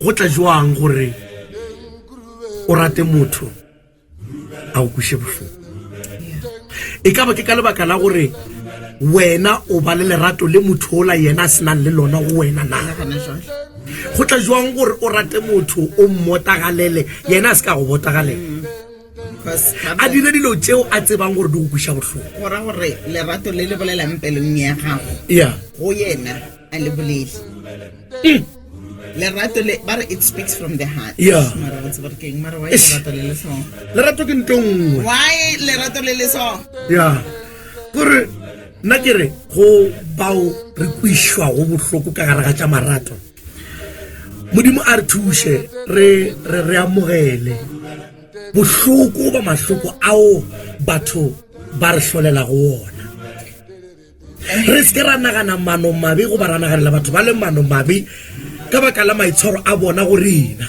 Go tla jwang gore o rate motho a go kweše bohloko? E ka ba ke ka lebaka la gore wena o ba le lerato le motho ola yena a senang le lona go wena na? Go tla jwang gore o rate motho o mmotagalele yena a se ka go botagalela? Mm. A dire dilo tšeo a tsebang gore di go kweša bohloko. Go ra gore lerato le le bolelang pelong ya gago. Yeah. Go yena a le bolele mm. lerato le ba re it speaks from the heart yeah mara go tseba ke eng mara why lerato le le so lerato ke nto nngwe why lerato le le so yeah gore nna ke re go bao re kwišwago bohloko ka gare ga tša marato modimo a re thuše re re re amogele bohloko ba mahloko ao batho ba re hlolelago wona Re se ke ra nagana mano mabe goba ra naganela batho ba le mano mabe ka baka la maitshwaro a bona go rena.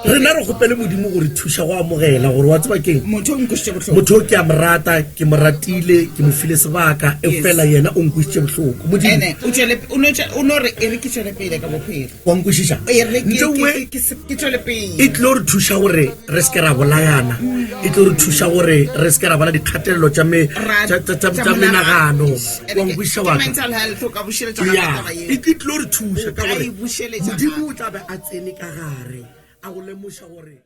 Rena re kgopele Modimo go re thuša go amogela gore wa tseba keng motho o ke a mo rata, ke mo ratile, ke mo file sebaka, e fela yena o nkwisitše bohloko. Modimo o no re e re ke tšwele pele ka bophelo. Wa nkwešiša? E re ke, Ntho nngwe ke, ke, ke tšwele pele. e tlo re thuša gore re se ke ra bolayana e tlo re thuša gore re se ke ra bona dikgatelelo tša me- Ra- tša- tša- tša- tša tša menagano Ene wa ke- nkwešiša ke wa ka mental health o ka bušeletša gape ya taba yeo. e e tlo re thuša O ka ka gore e bušeletša modimo gape. o tla be a tsene ka gare a go lemoša gore.